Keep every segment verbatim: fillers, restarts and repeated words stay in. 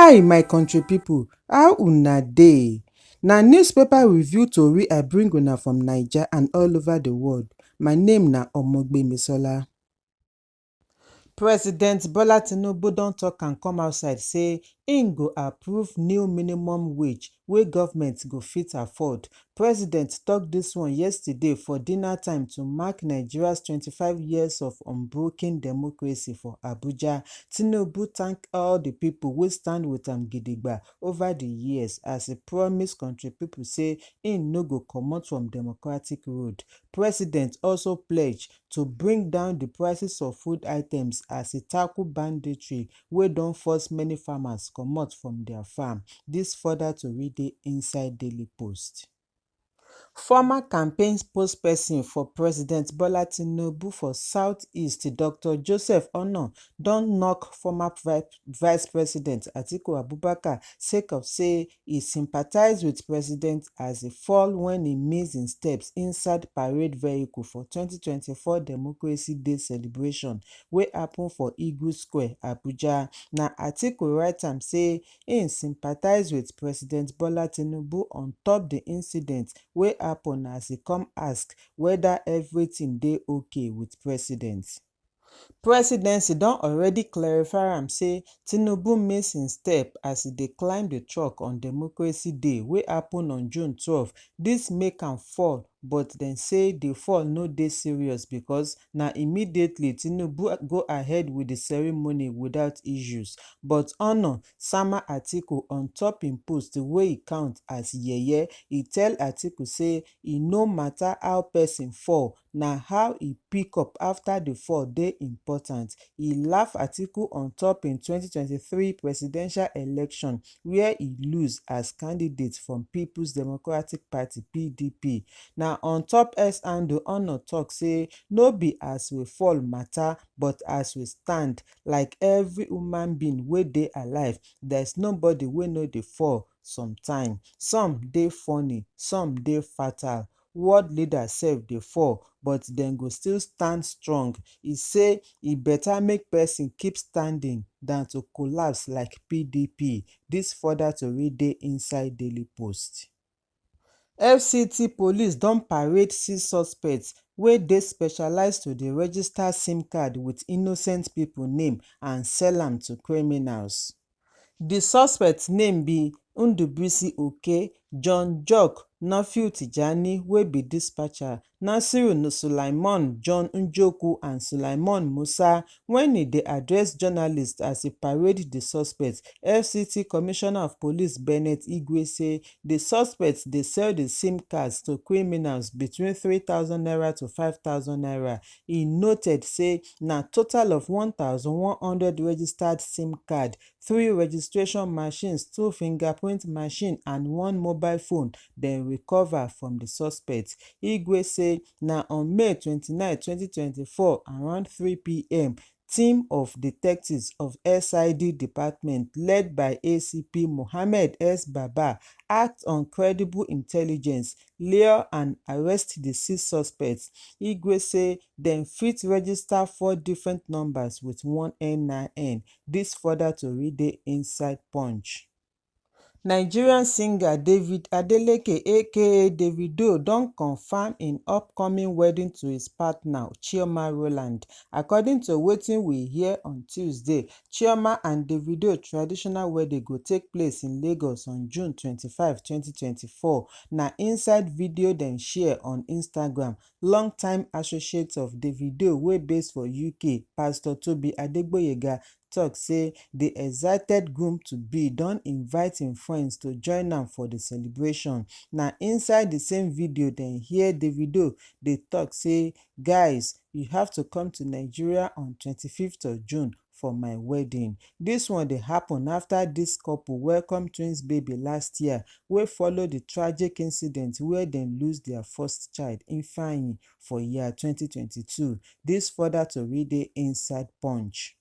Hi, my country people, how una dey? Na newspaper review tori I bring una from Naija and all over the world. My name na Omogbemisola. President Bola Tinubu don talk and come outside say im go approve new minimum wage wey government go fit afford. President talk this one yesterday for dinner time to mark Nigeria's twenty-five years of unbroken democracy for Abuja. Tinubu thank all the people wey stand with am gidigba over the years, as e promise country people say im no go comot from democratic road. President also pledge to bring down the prices of food items as e tackle banditry wey don force many farmers comot from their farm. This further tori dey inside Daily Post. Former campaign spokesperson for President Bola Tinubu for Southeast, Doctor Joseph Onon, don knock former vi-, Vice President Atiku Abubakar sake of say e sympathize with president as e fall when e miss im steps inside parade vehicle for twenty twenty-four Democracy Day celebration wey happen for Eagle Square, Abuja. Na Atiku write am say im sympathize with President Bola Tinubu on top the incident wey happen, as e come ask whether everything dey okay with president. Presidency don already clarify am say Tinubu miss im step as e dey climb the truck on Democracy Day wey happen on June twelve. This make am fall, but dem say the fall no dey serious because na immediately Tinubu go ahead with the ceremony without issues. But Onon sama Atiku on top im post wey e count as yeye. E tell Atiku say e no matter how person fall, na how e pick up after the fall dey important. E laugh Atiku on top im twenty twenty-three presidential election where e lose as candidate from People's Democratic Party, P D P. Na on top X handle Onon talk say no be as we fall matter, but as we stand. Like every human being wey dey alive, there's nobody wey no dey fall sometime. Some dey funny, some dey fatal. World leaders sef dey fall, but dem go still stand strong. E say e better make person keep standing than to collapse like P D P. This further tori dey inside Daily Post. F C T police don parade six suspects wey dey specialized to dey register sim card with innocent people name and sell am to criminals. The suspects name be Ndubisi Oke, John Jock, Nafiu Tijani wey be dispatcher, Nasiru Nu-, Sulaiman, John Njoku and Sulaiman Musa. When e dey address journalists as e parade the suspects, F C T Commissioner of Police Bennett Igwe say the suspects dey sell the sim cards to criminals between three thousand naira to five thousand naira. E noted say na total of one thousand one hundred registered sim card, three registration machines, two fingerprint machine and one mobile phone dem recover from the suspects. Igwe say na on May twenty-nine, twenty twenty-four, around three p m, team of detectives of S I D department led by A C P Mohammed S Baba act on credible intelligence, lure and arrest the six suspects. Igwe say dem fit register four different numbers with one N I N. This further tori dey inside Punch. Nigerian singer David Adeleke, A K A Davido, don confirm im upcoming wedding to his partner, Chioma Rowland. According to wetin we hear on Tuesday, Chioma and Davido traditional wedding go take place in Lagos on June twenty-five, twenty twenty-four. Na inside video dem share on Instagram, longtime associate of Davido wey base for U K, Pastor Tobi Adegboyega, talk say the excited groom-to-be don invite im friends to join am for the celebration. Na inside the same video dem hear Davido dey talk say, "Guys, you have to come to Nigeria on twenty-fifth of June for my wedding." This one dey happen after this couple welcome twins baby last year, wey follow the tragic incident where dem lose their first child, Ifeanyi, for year twenty twenty-two. This further tori dey inside Punch.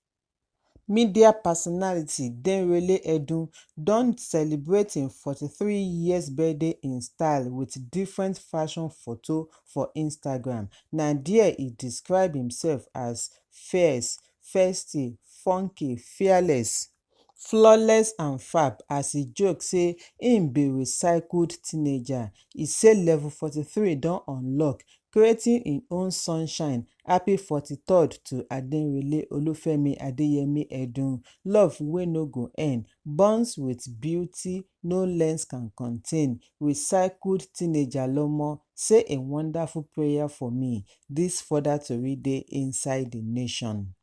Media personality Denrele Edun don celebrate im forty-three years birthday in style with different fashion photo for Instagram. Na there e describe himself as fierce, feisty, funky, fearless. Flawless and Fab as e joke say im be recycled teenager. E say level forty-three don unlock, creating im own sunshine. Happy forty-third to Adenrele Olufemi Adeyemi Edun. Love wey no go end. Bonds with beauty no lens can contain. Recycled teenager Lomo say a wonderful prayer for me. This further tori dey inside the nation.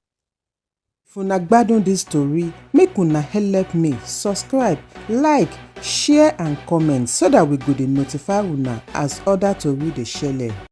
If una gbadun dis tori, make una help me subscribe, like, share and comment so that we go dey notify una as other tori dey shele.